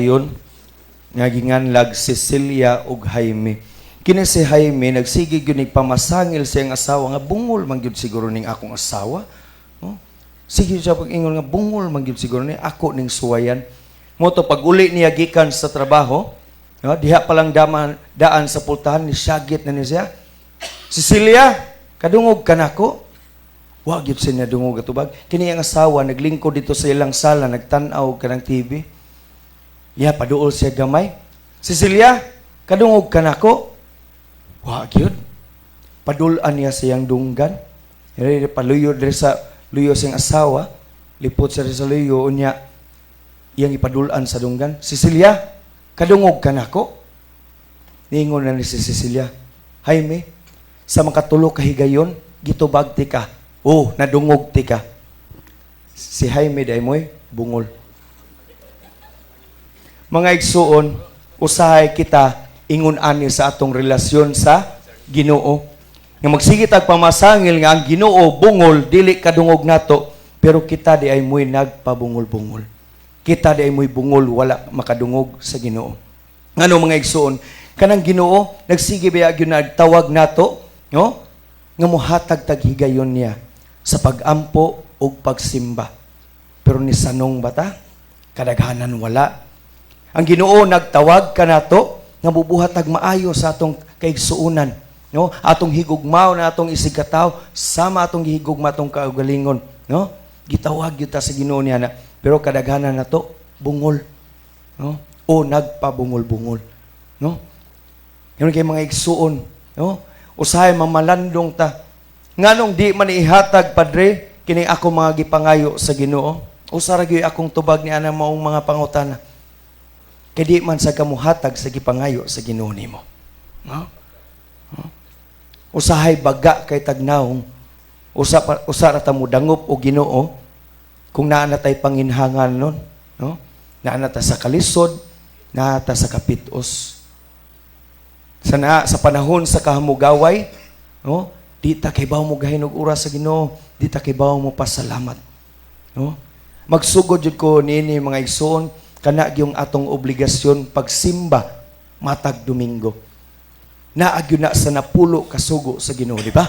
pagpadayon nga ginganlag Cecilia ug Jaime. Kini si Jaime nagsige gyud nig pamasangil sa iyang asawa nga bungol man gyud siguro ning akong asawa. No? Sige siya pag-ingon nga bungol man gyud siguro ni ako ning suwayan. Mao to pag uli niya gikan sa trabaho, no, diha pa lang daman, daan sa pultahan ni syagit na ni siya. "Cecilia, kadungog ka nako?" Wa gyud siya nadungog atubag. Kini ang asawa naglingkod dito sa ilang sala, nagtan-aw kanang TV. Ya paduol siya gamay. "Cecilia, kadungog ka nako?" Wa gyud. Padul-an niya siyang dunggan. Diri paluyo diri sa luyo siyang asawa, lipot siya sa luyo, unya iyang ipadul-an sa dunggan. "Cecilia, kadungog ka nako?" Ningon na ni si Cecilia, "Jaime, sa makatulo ka higayon, gitubag ti ka. Oh, nadungog ti ka." Si Jaime diay mo'y bungol. Mga igsuon, usahay kita ingon ani sa atong relasyon sa Ginoo. Nga magsige tag pamasangil nga ang Ginoo bungol, dili kadungog nato, pero kita diay mo'y nagpabungol-bungol. Kita diay mo'y bungol, wala makadungog sa Ginoo. Ngano, mga igsuon, kanang Ginoo nagsige baya gyud nagtawag nato, no? Nga mohatag tag higayon niya sa pagampo ug pagsimba. Pero ni sanong bata, kadaghanan wala. Ang Ginoo nagtawag kanato nga bubuhat tag maayo sa atong kaigsuonan, no? Atong higugmaon na atong isigkatawo sama atong gihigugma atong kaugalingon, no? Gitawag gyud ta sa Ginoo niya na, pero kadaghanan nato bungol, no? O nagpabungol-bungol, no? Yun kay mga igsuon, no? Usahay mamalandong ta. Nganong di man ihatag, Padre, kini ako mga gipangayo sa Ginoo? Usa ra gyud akong tubag ni ana maong mga pangutana. Kay di man sa kamuhatag sa gipangayo sa Ginoo nimo. No? No? Usahay baga kay tagnawong usa pa, usa ra ta mo dangop og Ginoo kung naa na tay panginhangan nun, no? Naa na ta sa kalisod, naa ta sa kapitos. Sa na, sa panahon sa kahamugaway, no? Di ta kaybaw mo gahin og oras sa Ginoo, di ta kaybaw mo pasalamat. No? Magsugod jud ko niini, mga igsoon, kana gyung atong obligasyon pagsimba matag Domingo. Naa gyud na sa napulo ka sugo sa Ginoo, di ba?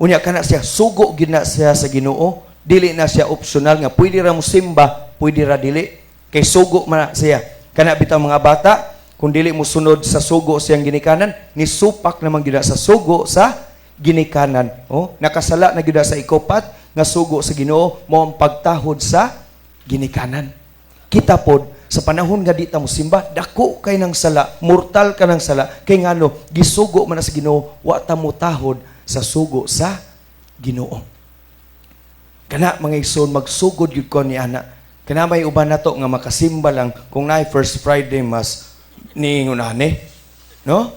Unya kana siya sugo gyud na siya sa Ginoo, dili na siya optional nga pwede ra mo simba, pwede ra dili. Kay sugo man na siya. Kana bitaw mga bata, kung dili mo sunod sa sugo siyang ginikanan, ni supak naman gyud na sa sugo sa ginikanan. Oh, nakasala na gyud na sa ikupat nga sugo sa Ginoo mo ang pagtahod sa ginikanan. Kita pod sa panahon nga di ta mo simba, dako kay nang sala, mortal ka ng sala, kay ngano gisugo man na sa Ginoo, wa ta mo tahod sa sugo sa Ginoo. Kana, mga igsoon, magsugod gyud ko ni ana. Kana may uban nato nga makasimba lang kung naay First Friday Mass niingon ani. No?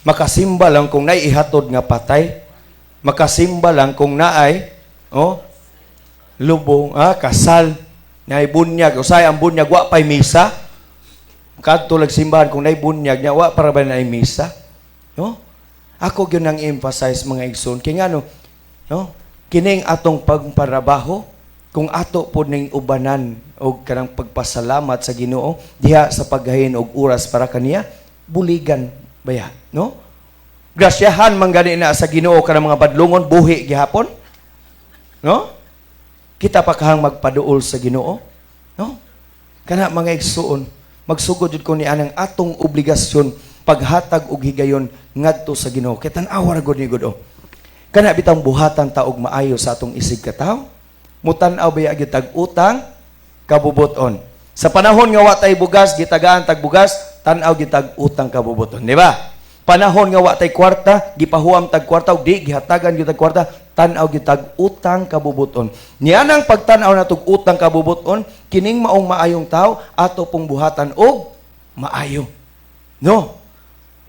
Makasimba lang kung naay ihatod nga patay. Makasimba lang kung naay, oh, lubong, kasal, naay bunyag. Usay ang bunyag wa pay misa. Kadto lag simbahan kung naay bunyag nya wa para ba naay misa? No? Ako gyud nang emphasize, mga igsoon, kay ngano, no? Kining atong pagparabaho, kung ato po ning ubanan og kanang pagpasalamat sa Ginoo diha sa paggahin og oras para kaniya, buligan baya, no? Grasyahan man gani na sa Ginoo kanang mga badlongon, buhi gihapon, no? Kita pa kahang magpaduol sa Ginoo, no? Kana, mga igsuon, magsugod jud ko ni anang atong obligasyon paghatag og higayon ngadto sa Ginoo. Kay tan-awa ra gud ni gud, oh. Kana bitang buhatan ta og maayo sa atong isig katawo, mutan-aw baya gyud tag utang kabubuton. Sa panahon nga wa tay bugas, gitagaan tag bugas, tan-aw gyud tag utang kabubuton, di ba? Panahon nga wa tay kwarta, gipahuam tag kwarta ug di gihatagan gyud tag kwarta, tan-aw gyud tag utang kabubuton. Nianang pagtan-aw natog utang kabubuton, kining maong maayong tao ato pong buhatan og maayo. No?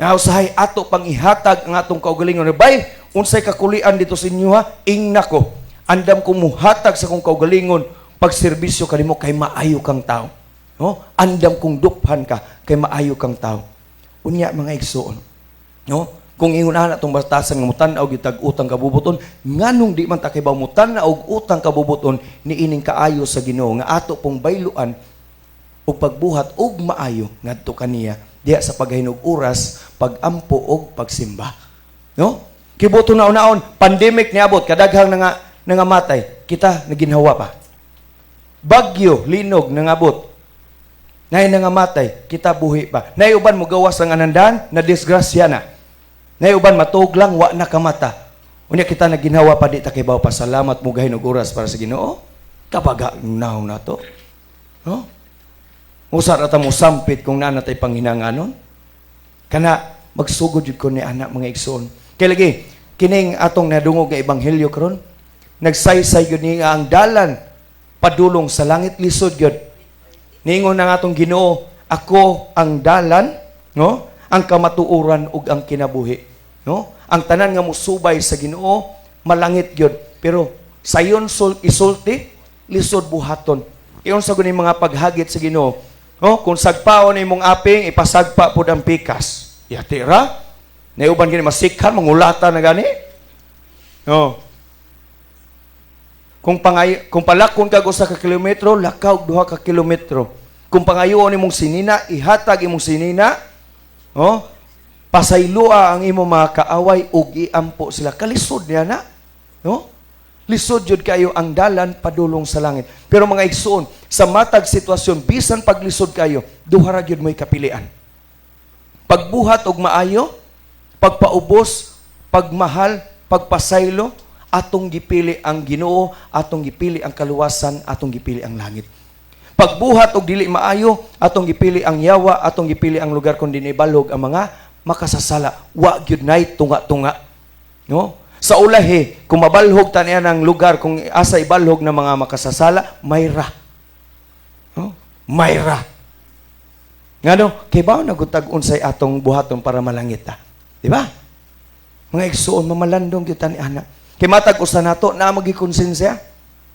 Nga usahay ato pang ihatag ang atong kaugalingon. Bay, unsay kakulian dito sa inyo ha? Ingna ko. Andam ko muhatag sa kong kaugalingon pagserbisyo kanimo kay maayo kang tao. No? Andam kong duphan ka kay maayo kang tao. Unya, mga igsuon. No? Kung ingon ana atong batasan nga mutan-aw gyud tag utang kabubuton, nganong di man ta kaybaw mutan-aw og utang kabubuton niining kaayo sa Ginoo nga ato pong bayluan? Ug pagbuhat og maayo ngadto kaniya diha sa paghahinog oras, pagampo og pagsimba. No? Kibuto na unaon, pandemic niabot, kadaghang na nga nangamatay, kita naginhawa pa. Bagyo, linog nangabot. Nay nangamatay, kita buhi pa. Nay uban mo gawas ang anandan, na disgrasya na. Nay uban matug lang, wa na kamata. Unya kita naginhawa pa, di ta kibaw pasalamat mo gahin og oras para sa Ginoo. Kabaga naw na to. No? Usa ra ta mo sampit kung naa natay panghinanganon. Kana magsugod jud ko ni anak, mga igsoon. Kay lagi kining atong nadungog nga ebanghelyo karon, nagsaysay gyud ni nga ang dalan padulong sa langit lisod gyud. Niingon ang atong Ginoo, "Ako ang dalan, no? Ang kamatuoran ug ang kinabuhi." No? Ang tanan nga musubay sa Ginoo malangit gyud. Pero sayon sul isulti, lisod buhaton. Iyon sa guni mga paghagit sa Ginoo. No? Kung sagpaon imong aping, ipasagpa pud ang pikas. Yati ra. Nauban gani masikhan, mangulata na gani. No. Kung palakon kag 1 ka kilometro, lakaw 2 ka kilometro. Kung pangayoon imong sinina, ihatag imong sinina. Oh? Pasayloa ang imong mga kaaway ug iampo sila. Kalisod niya na. No? Lisod jud kayo ang dalan padulong sa langit. Pero mga igsoon, sa matag sitwasyon, bisan paglisod kayo, duha ra gyud mo'y kapilian. Pagbuhat og maayo, pagpaubos, pagmahal, pagpasaylo, atong gipili ang Ginoo, atong gipili ang kaluwasan, atong gipili ang langit. Pagbuhat og dili maayo, atong gipili ang yawa, atong gipili ang lugar kung dinhi ibalhog ang mga makasasala. Wa gyud nay tunga-tunga. No? Sa ulahi, kung mabalhog ta niya ng lugar kung asa ibalhog ng mga makasasala, mayra. No? Mayra. Ngano, kay ba nagutag unsay atong buhaton para malangit ta? Di ba? Mga igsuon, mamalandong kita ni ana. Kay matag usa nato na magi konsensya.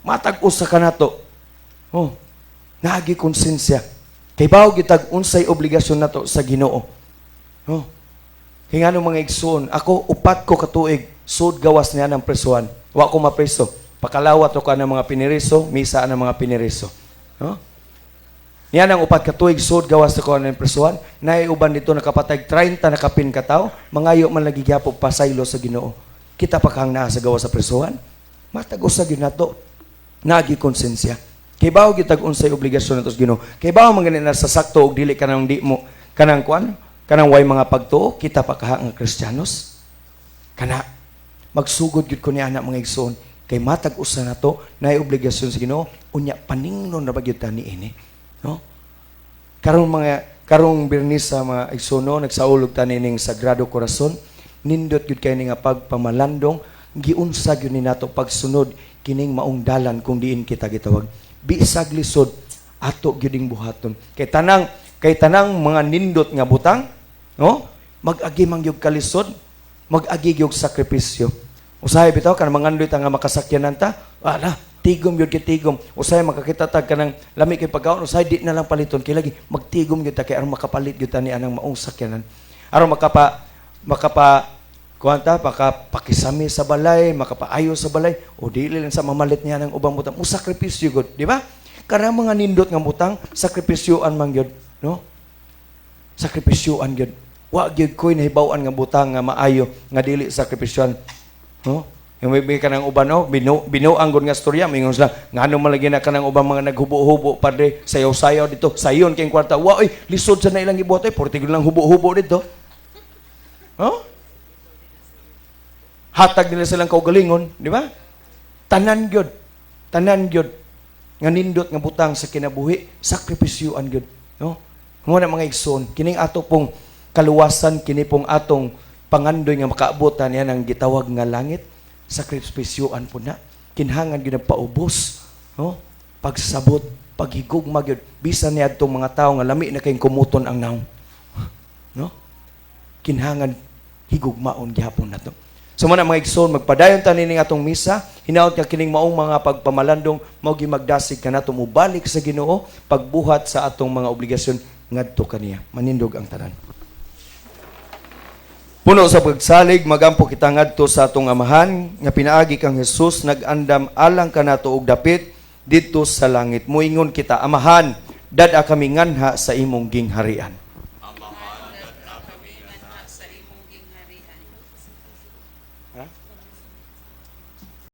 Matag usa ka nato. Oh, naagi konsensya. Kay bawo gitag unsay obligasyon nato sa Ginoo. Oh. Kay ngano, mga igsuon, ako 4 ko katuig sud gawas niya ng presuhan. Wa ko mapreso. Pakalawat ko ka ng mga piniriso, misa ng mga piniriso. No? Niya nang 4 ka tuig sud gawas ko ng presuhan, naay uban dito nakapatay 30 nakapin ka tawo, mangayo man lagi gyapon pasaylo sa Ginoo. Kita pa kang naa sa gawas sa presuhan. Matag usa gyud nato naagi konsensya. Kay bawo gitag unsay obligasyon nato sa Ginoo. Kay bawo man gani na sa sakto og dili kanang di mo kanang kuan, kanang way mga pagtuo, kita pa kaha nga Kristiyanos. Kana magsugod gyud ko ni ana, mga igsoon, kay matag usa nato naay obligasyon sa Ginoo, unya paningnon ra ba gyud ta niini, no? Karong Biyernes sa mga igsoon, no, nagsaulog ta nining Sagrado Corazon, nindot gyud kay ni nga pagpamalandong, giunsa gyud ni nato pagsunod kining maong dalan kung diin kita gitawag. Bisag lisod, ato gyud ing buhaton. Kay tanang mga nindot nga butang, no? Mag-agi man gyud kalisod, mag-agi gyud sakripisyo. Usahay bitaw kanang mangandoy ta nga makasakyanan ta, ala, tigom gyud kay tigom. Usahay makakita ta kanang lami kay pagkaon, usahay di na lang paliton kay lagi magtigom gyud ta kay aron makapalit gyud ta ni anang maong sakyanan. Aron makapa makapa kuan ta, makapakisami sa balay, makapaayo sa balay, o dili lang sa mamalit niya ng ubang butang. Mo sakripisyo gud, di ba? Kanang mga nindot nga butang, sakripisyoan man gyud, no? Sakripisyoan gyud. Wa gyud ko'y nahibaw-an nga butang nga maayo nga dili sakripisyoan. No? Yung may kanang uban, no, binuang gud nga storya, mingon sila, ngano man lagi na kanang ubang mga naghubo-hubo, padre, sayaw-sayaw dito, sayon kayong kwarta. Wa oy, lisod sa na ilang gibuhat oy, porte lang hubo-hubo dito. Oh? Hatag nila silang kaugalingon, di ba? Tanan gyud. Tanan gyud nga nindot nga butang sa kinabuhi, sakripisyoan gyud, no? Mo na, mga igsoon, kining ato pong kaluwasan, kini pong atong pangandoy nga makaabutan niya ng gitawag nga langit, sakripisyoan po na. Kinhangan gyud ang paubos, no? Pagsabot, paghigugma gyud bisan niya adtong mga tawo nga lami na kayong kumuton ang nawong. No? Kinhangan higugmaon gihapon nato. So man, mga igsoon, magpadayon ta nining atong misa, hinaot nga kining maong mga pagpamalandong mao gyud magdasig kanato mobalik sa Ginoo, pagbuhat sa atong mga obligasyon ngadto kaniya. Manindog ang tanan. Puno sa pagsalig, magampo kita ngadto sa atong Amahan nga pinaagi kang Jesus nag-andam alang kanato og dapit didto sa langit. Moingon kita, "Amahan, dad-a kami nganha sa imong gingharian. Amahan, dad-a kami nganha sa imong gingharian. Ha?